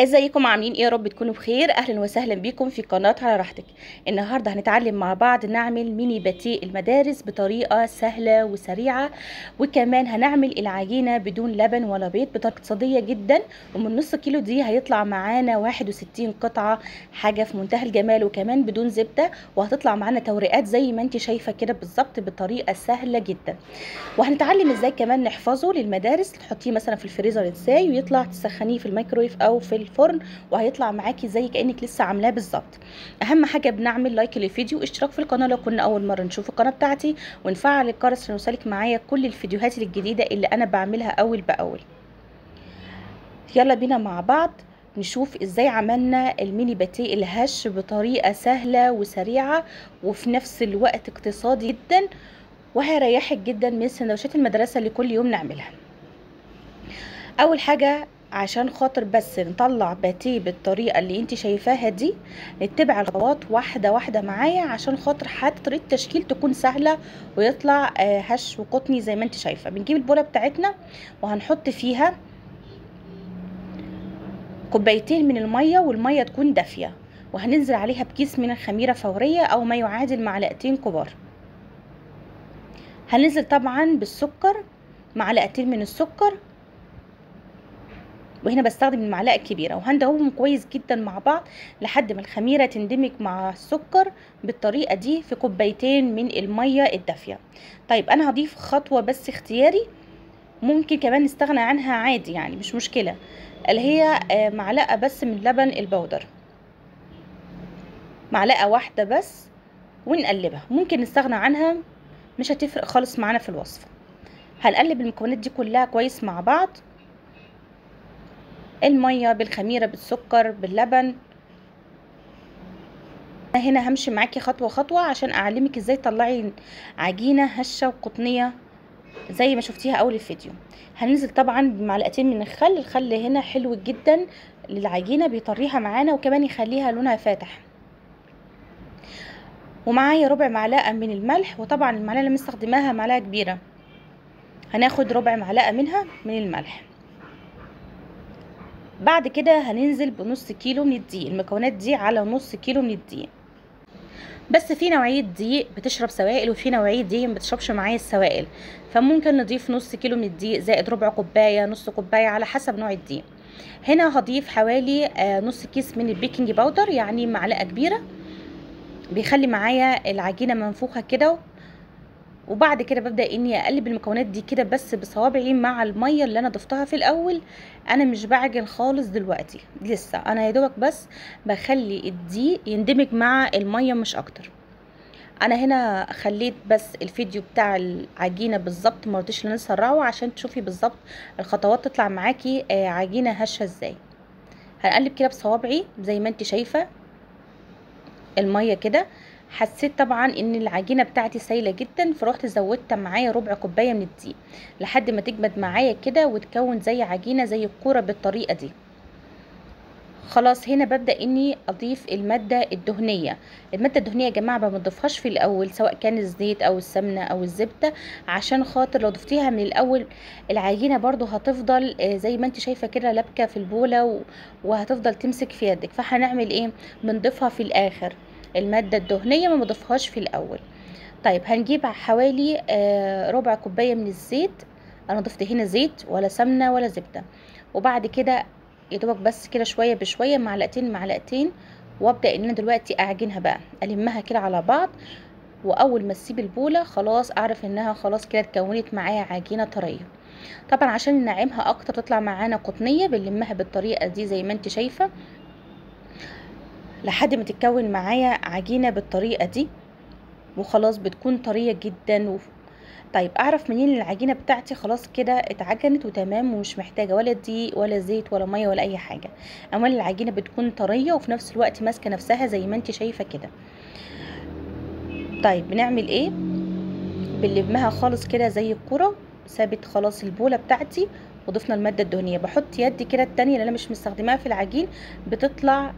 ازيكم عاملين ايه؟ يا رب تكونوا بخير. اهلا وسهلا بيكم في قناة على راحتك. النهارده هنتعلم مع بعض نعمل ميني باتيه المدارس بطريقة سهلة وسريعة، وكمان هنعمل العجينة بدون لبن ولا بيض بطريقة اقتصادية جدا، ومن نص كيلو دي هيطلع معانا 61 قطعه، حاجة في منتهى الجمال، وكمان بدون زبدة، وهتطلع معانا توريقات زي ما انت شايفه كده بالظبط بطريقة سهلة جدا. وهنتعلم ازاي كمان نحفظه للمدارس، تحطيه مثلا في الفريزر ازاي ويطلع تسخنيه في الميكرويف او في الفرن وهيطلع معاكي زي كانك لسه عاملاه بالظبط. اهم حاجة بنعمل like للفيديو، اشتراك في القناة لو كنا اول مرة نشوف القناة بتاعتي، ونفعل الجرس عشان يوصلك معايا كل الفيديوهات الجديدة اللي انا بعملها اول باول. يلا بينا مع بعض نشوف ازاي عملنا الميني باتيه الهش بطريقة سهلة وسريعة وفي نفس الوقت اقتصادي جدا، وهيريحك جدا من سندوتشات المدرسة اللي كل يوم نعملها. اول حاجة عشان خاطر بس نطلع باتيه بالطريقة اللي انت شايفاها دي، نتبع الخطوات واحدة واحدة معايا عشان خاطر حتى طريقه التشكيل تكون سهلة ويطلع هش وقطني زي ما انت شايفه. بنجيب البوله بتاعتنا وهنحط فيها كوبايتين من المية، والمية تكون دافيه، وهننزل عليها بكيس من الخميره فورية او ما يعادل معلقتين كبار. هننزل طبعا بالسكر، معلقتين من السكر، وهنا بستخدم المعلقة الكبيرة، وهندوبهم كويس جدا مع بعض لحد ما الخميره تندمج مع السكر بالطريقة دي في كوبايتين من المية الدافيه. طيب انا هضيف خطوة بس اختياري، ممكن كمان نستغنى عنها عادي يعني مش مشكلة، اللي هي معلقه بس من لبن البودر، معلقه واحدة بس، ونقلبها. ممكن نستغنى عنها مش هتفرق خالص معانا في الوصفة. هنقلب المكونات دي كلها كويس مع بعض، المية بالخميره بالسكر باللبن. هنا همشي معاكي خطوة خطوة عشان اعلمك ازاي تطلعي عجينه هشه وقطنيه زي ما شفتيها اول الفيديو. هننزل طبعا بمعلقتين من الخل، الخل هنا حلو جدا للعجينه، بيطريها معانا وكمان يخليها لونها فاتح. ومعايا ربع معلقه من الملح، وطبعا المعلقة اللي مستخدماها معلقه كبيرة، هناخد ربع معلقه منها من الملح. بعد كده هننزل بنص كيلو من الدقيق، المكونات دي على نص كيلو من الدقيق. بس في نوعية دقيق بتشرب سوائل وفي نوعية دقيق ما بتشربش معايا السوائل، فممكن نضيف نص كيلو من الدقيق زائد ربع كوباية، نص كوباية، على حسب نوع الدقيق. هنا هضيف حوالي نص كيس من ال baking powder، يعني معلقه كبيرة، بيخلي معايا العجينة منفوخه كده. وبعد كده ببدأ اني اقلب المكونات دي كده بس بصوابعي مع المية اللي انا ضفتها في الاول. انا مش بعجن خالص دلوقتي لسه، انا يا دوبك بس بخلي الدقيق يندمج مع المية مش اكتر. انا هنا خليت بس الفيديو بتاع العجينة بالظبط، ما رضيتش ان انا اسرعه عشان تشوفي بالظبط الخطوات تطلع معاكي عجينه هشه ازاي. هنقلب كده بصوابعي زي ما انت شايفه المية كده. حسيت طبعا ان العجينة بتاعتي سايله جدا، فروحت زودت معايا ربع كوباية من الدقيق لحد ما تجمد معايا كده وتكون زي عجينه زي الكورة بالطريقة دي. خلاص هنا ببدا اني اضيف المادة الدهنية. المادة الدهنية يا جماعة ما بنضيفهاش في الاول، سواء كان الزيت او السمنة او الزبدة، عشان خاطر لو ضفتيها من الاول العجينة برضو هتفضل زي ما انت شايفه كده لبكه في البوله وهتفضل تمسك في يدك. فهنعمل ايه؟ بنضيفها في الاخر، المادة الدهنية ما بضيفهاش في الأول. طيب هنجيب حوالي ربع كوباية من الزيت، أنا ضفت هنا زيت ولا سمنة ولا زبدة. وبعد كده يدوبك بس كده شوية بشوية، معلقتين معلقتين، وأبدأ إن أنا دلوقتي أعجنها بقى، ألمها كده على بعض. وأول ما تسيب البولة خلاص أعرف إنها خلاص كده اتكونت معايا عجينة طرية. طبعا عشان ننعمها أكتر تطلع معانا قطنية، بنلمها بالطريقة دي زي ما انت شايفة لحد ما تتكون معايا عجينة بالطريقة دي، وخلاص بتكون طرية جدا. طيب اعرف منين العجينة بتاعتي خلاص كده اتعجنت وتمام ومش محتاجة ولا دقيق ولا زيت ولا مية ولا اي حاجة؟ اولا العجينة بتكون طرية وفي نفس الوقت ماسكة نفسها زي ما انت شايفة كده. طيب بنعمل ايه؟ بنلمها خالص كده زي الكرة، سابت خلاص البولة بتاعتي وضفنا المادة الدهنية. بحط يدي كده التانية اللي انا مش مستخدماها في العجين، بتطلع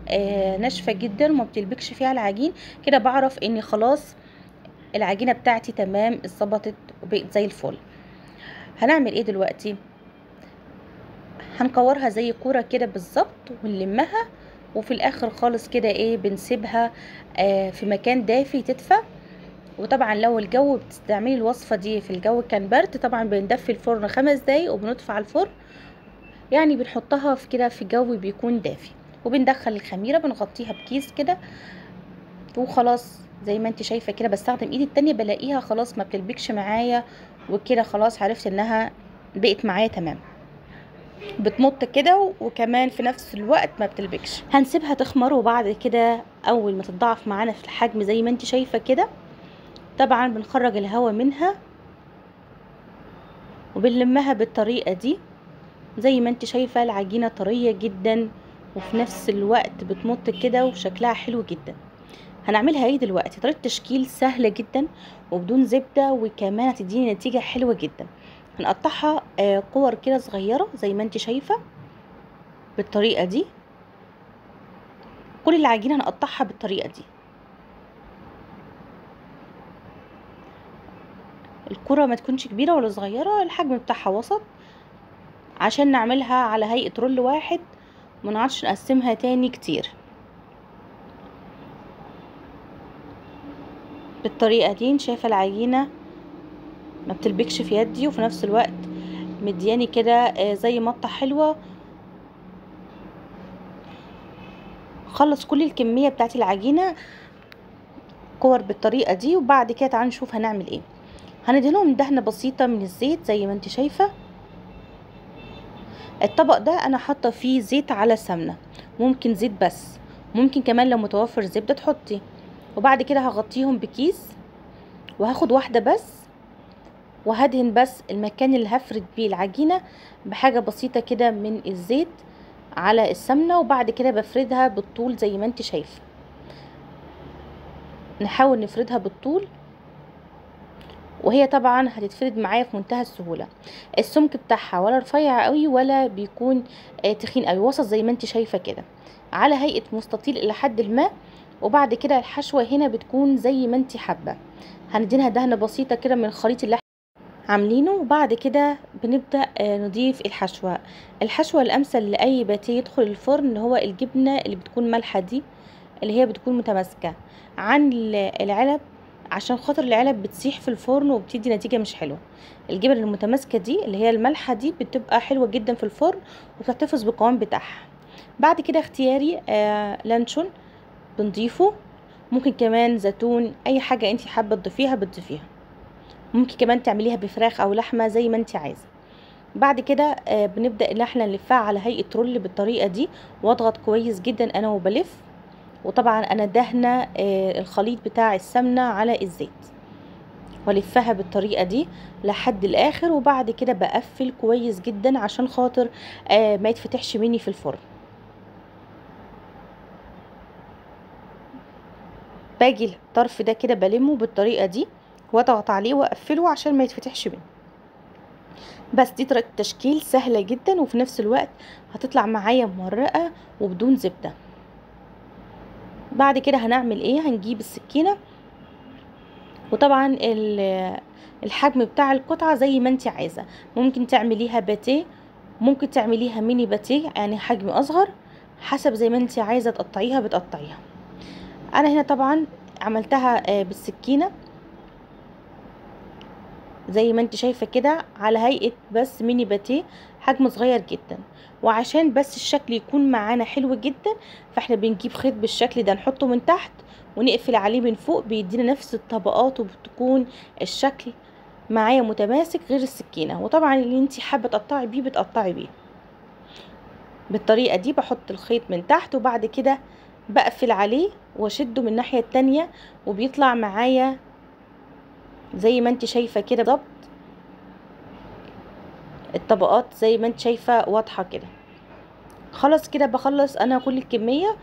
ناشفة جدا وما بتلبكش فيها العجين كده، بعرف ان خلاص العجينة بتاعتي تمام اتظبطت وبقت زي الفل. هنعمل ايه دلوقتي؟ هنكورها زي كورة كده بالظبط ونلمها، وفي الاخر خالص كده ايه بنسيبها في مكان دافي تدفى. وطبعا لو الجو بتستعملي الوصفة دي في الجو كان برد، طبعا بندفي الفرن 5 دقايق وبنطفي على الفرن، يعني بنحطها في كده في جو بيكون دافي، وبندخل الخميره بنغطيها بكيس كده وخلاص. زي ما انت شايفه كده بستخدم ايدي التانية بلاقيها خلاص ما بتلبكش معايا وكده، خلاص عرفت انها بقت معايا تمام، بتمط كده وكمان في نفس الوقت ما بتلبكش. هنسيبها تخمر، وبعد كده اول ما تتضاعف معانا في الحجم زي ما انت شايفه كده، طبعا بنخرج الهواء منها وبنلمها بالطريقة دي. زي ما انت شايفه العجينة طرية جدا وفي نفس الوقت بتمط كده وشكلها حلو جدا. هنعملها ايه دلوقتي؟ طريقه تشكيل سهلة جدا وبدون زبدة، وكمان هتديني نتيجة حلوة جدا. هنقطعها كور كده صغيرة زي ما انت شايفه بالطريقة دي. كل العجينة هنقطعها بالطريقة دي. الكره ما تكونش كبيرة ولا صغيرة، الحجم بتاعها وسط، عشان نعملها على هيئة رول واحد ما نقعدش نقسمها تاني كتير. بالطريقة دي شايفه العجينة ما بتلبكش في يدي، وفي نفس الوقت مدياني كده زي مطه حلوة. خلص كل الكمية بتاعت العجينة كور بالطريقة دي. وبعد كده تعالوا نشوف هنعمل ايه. هندهنهم دهنه بسيطة من الزيت زي ما انت شايفه. الطبق ده انا حاطه فيه زيت على سمنه، ممكن زيت بس، ممكن كمان لو متوفر زبدة تحطي. وبعد كده هغطيهم بكيس، وهاخد واحدة بس وهدهن بس المكان اللي هفرد بيه العجينة بحاجة بسيطة كده من الزيت على السمنة. وبعد كده بفردها بالطول زي ما انت شايفه، نحاول نفردها بالطول، وهي طبعا هتتفرد معايا في منتهى السهولة. السمك بتاعها ولا رفيع قوي ولا بيكون تخين قوي، وسط زي ما انت شايفه كده، على هيئة مستطيل الى حد ما. وبعد كده الحشوه هنا بتكون زي ما انت حابة. هندينها دهنه بسيطة كده من الخليط اللي عاملينه، وبعد كده بنبدا نضيف الحشوه. الحشوه الامثل لاي باتيه يدخل الفرن هو الجبنة اللي بتكون مالحة دي، اللي هي بتكون متماسكة عن العلب، عشان خاطر العلب بتسيح في الفرن وبتدي نتيجة مش حلوة. الجبن المتماسكه دي اللي هي المالحه دي بتبقى حلوة جدا في الفرن وبتحتفظ بالقوام بتاعها. بعد كده اختياري لانشون بنضيفه، ممكن كمان زيتون، اي حاجة انت حابة تضيفيها بتضيفيها. ممكن كمان تعمليها بفراخ او لحمه زي ما انت عايزه. بعد كده بنبدا ان احنا نلفها على هيئة رول بالطريقة دي، واضغط كويس جدا انا وبلف. وطبعا انا دهنه الخليط بتاع السمنة على الزيت، والفها بالطريقة دي لحد الاخر. وبعد كده بقفل كويس جدا عشان خاطر ما يتفتحش مني في الفرن. باجي الطرف ده كده بلمه بالطريقة دي واضغط عليه واقفله عشان ما يتفتحش مني. بس دي طريقه تشكيل سهلة جدا، وفي نفس الوقت هتطلع معايا مورقه وبدون زبدة. بعد كده هنعمل ايه؟ هنجيب السكينة، وطبعا الحجم بتاع القطعة زي ما انت عايزه، ممكن تعمليها باتيه، ممكن تعمليها ميني باتيه، يعني حجم اصغر، حسب زي ما انت عايزه تقطعيها بتقطعيها. انا هنا طبعا عملتها بالسكينة زي ما انت شايفه كده، على هيئة بس ميني باتيه، حجم صغير جدا. وعشان بس الشكل يكون معانا حلو جدا، فاحنا بنجيب خيط بالشكل ده نحطه من تحت ونقفل عليه من فوق، بيدينا نفس الطبقات وبتكون الشكل معايا متماسك غير السكينة. وطبعا اللي انت حابة تقطعي بيه بتقطعي بيه بالطريقة دي. بحط الخيط من تحت وبعد كده بقفل عليه واشده من الناحية التانية، وبيطلع معايا زي ما انت شايفه كده بالظبط، الطبقات زي ما انت شايفه واضحة كده. خلاص كده بخلص انا كل الكمية،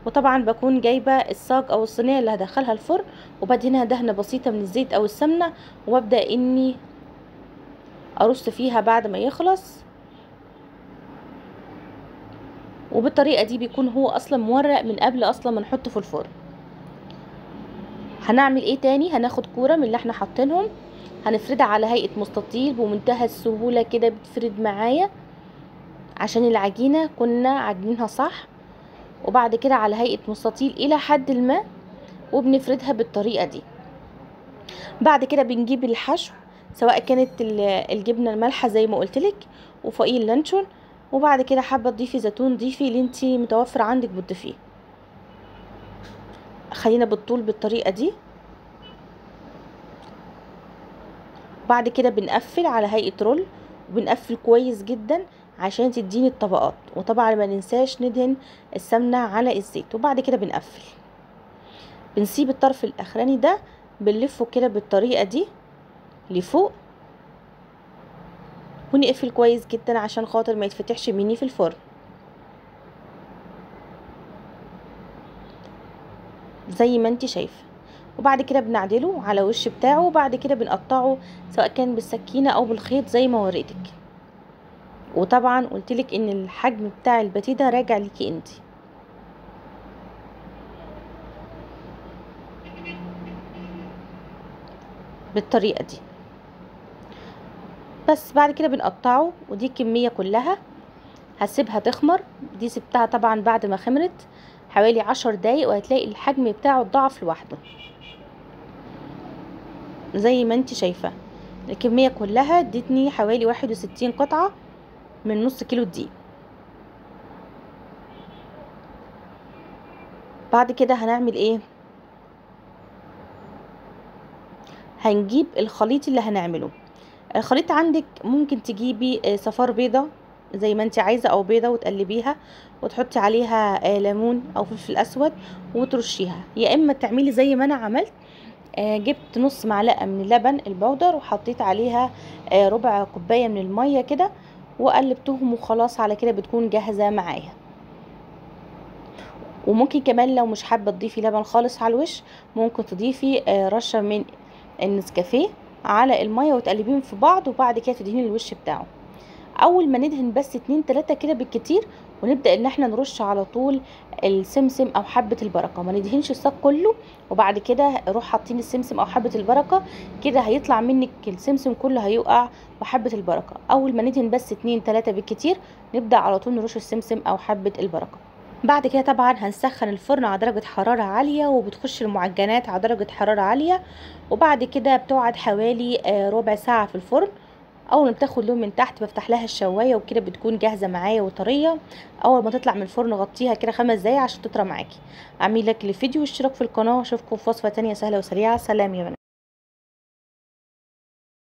وطبعا بكون جايبه الصاج او الصينية اللي هدخلها الفرن، وبدهنها دهنه بسيطة من الزيت او السمنة، وابدا اني ارص فيها بعد ما يخلص. وبالطريقه دي بيكون هو اصلا مورق من قبل اصلا ما نحطه في الفرن. هنعمل ايه تاني؟ هناخد كورة من اللي احنا حاطينهم، هنفردها على هيئة مستطيل بمنتهى السهولة كده، بتفرد معايا عشان العجينة كنا عجنينها صح. وبعد كده على هيئة مستطيل الى حد ما، وبنفردها بالطريقة دي. بعد كده بنجيب الحشو، سواء كانت الجبنة المالحه زي ما قلتلك، وفوقيه اللانشون، وبعد كده حابة تضيفي زيتون ضيفي اللي انتي متوفر عندك بتضيفيه. خلينا بالطول بالطريقة دي. بعد كده بنقفل على هيئة رول، وبنقفل كويس جدا عشان تديني الطبقات، وطبعا ما ننساش ندهن السمنة على الزيت. وبعد كده بنقفل، بنسيب الطرف الاخراني ده بنلفه كده بالطريقة دي لفوق، ونقفل كويس جدا عشان خاطر ما يتفتحش مني في الفرن زي ما انت شايفه. وبعد كده بنعدله على وش بتاعه، وبعد كده بنقطعه سواء كان بالسكينة او بالخيط زي ما وريتك. وطبعا قلتلك ان الحجم بتاع الباتيه ده راجع ليكي انتي. بالطريقة دي بس. بعد كده بنقطعه، ودي الكمية كلها هسيبها تخمر. دي سبتها طبعا بعد ما خمرت حوالي 10 دقايق، وهتلاقي الحجم بتاعه اتضاعف لوحده زي ما انت شايفه. الكمية كلها ادتني حوالي 61 قطعه من نص كيلو دقيق. بعد كده هنعمل ايه؟ هنجيب الخليط اللي هنعمله. الخليط عندك ممكن تجيبي صفار بيضة زي ما انت عايزه، او بيضة وتقلبيها وتحطي عليها ليمون او فلفل اسود وترشيها، يا اما تعملي زي ما انا عملت. جبت نص معلقه من اللبن البودر وحطيت عليها ربع كوباية من المية كده وقلبتهم، وخلاص على كده بتكون جاهزة معايا. وممكن كمان لو مش حابة تضيفي لبن خالص على الوش، ممكن تضيفي رشه من النسكافيه على المية وتقلبيهم في بعض، وبعد كده تدهني الوش بتاعه. اول ما ندهن بس 2 3 كده بالكتير، ونبدا ان احنا نرش على طول السمسم او حبه البركة. ما ندهنش الصاج كله وبعد كده روح حاطين السمسم او حبه البركة، كده هيطلع منك السمسم كله هيقع وحبه البركة. اول ما ندهن بس 2 3 بالكتير نبدا على طول نرش السمسم او حبه البركة. بعد كده طبعا هنسخن الفرن على درجة حرارة عالية، وبتخش المعجنات على درجة حرارة عالية، وبعد كده بتقعد حوالي ربع ساعة في الفرن. اول ما بتاخد لون من تحت بفتح لها الشواية، وكده بتكون جاهزة معايا وطرية. اول ما تطلع من الفرن غطيها كده 5 دقايق عشان تطرى معاكي. اعملي لايك للفيديو واشتراك في القناة، واشوفكم في وصفة تانية سهلة وسريعة. سلام يا بنات.